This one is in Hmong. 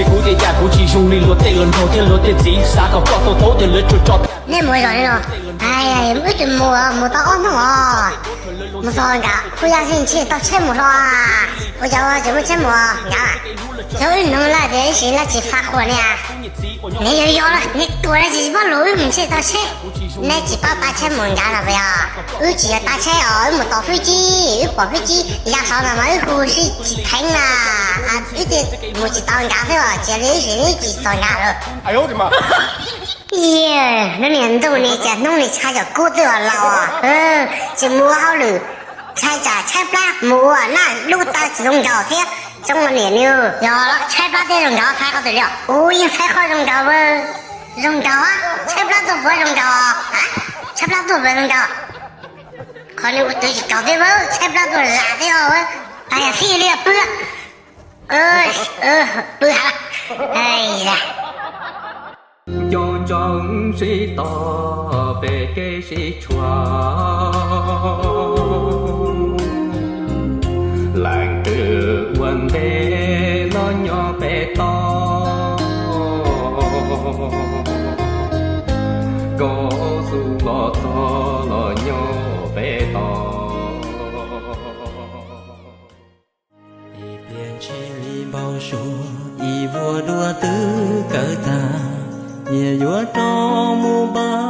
Kuv tias cas kuv tsis zoo li luag tej los nraug thiab luag tej txiv, xav kom koj tau taub tias lawv tsuas tso. Nej mus zos li los? Wb tsis mus, mus tau ob hnub os. Mus txog nram Khuj Yaj xwb ntshe tau tsheb mus hlo. Ua cas tsis muaj tsheb mus nrad? Xyov wb hnov lawm tias ib sim no tsis fa qhuas ne. Nws yog yog lawm, nws tuaj lawm tsis paub lus, wb mus ntshe tau tsheb. Nej tsis paub tav tsheb mus nrad los puas yog? Wb tsis yog tav tsheb os, wb mus tos fwb cib, wb pom fwb cib ya saud no mas wb hu sib tsis theev na. Wb thiaj mus tsis tau nrad xwb os, cia li ib sim no wb tsis txog nrad lawm. Lub niag ntuj ne, cas hnub no tshaib cov kub twb los laus, tsis mus ua hauj lwm, tshaib tsam tshaib plab mus ua na, lub taw tsis zoo nraug thiab. Tsob niam ne, yog tshaib plab thiab zoo nraug, faib qhov twg li os? Ub, yeej faib qhov zoo nraug. Zoo nraug, tshaib plab tuaj puas zoo nraug? Tshaib plab tuaj puas zoo nraug? Qhov no ua twv tsis tau thiab, tshaib plab tuaj zam thiab. Fij li pw, pw ha. Cov ntsoov sib tos pem kev sib tshuam, leej twg ua ntej los nyob pem toj, koj xub los txog los nyob pem toj. Ib pliag ntshis li npau suav, ib vuag dua twb kawg tag, nyias yuav rov mus npaj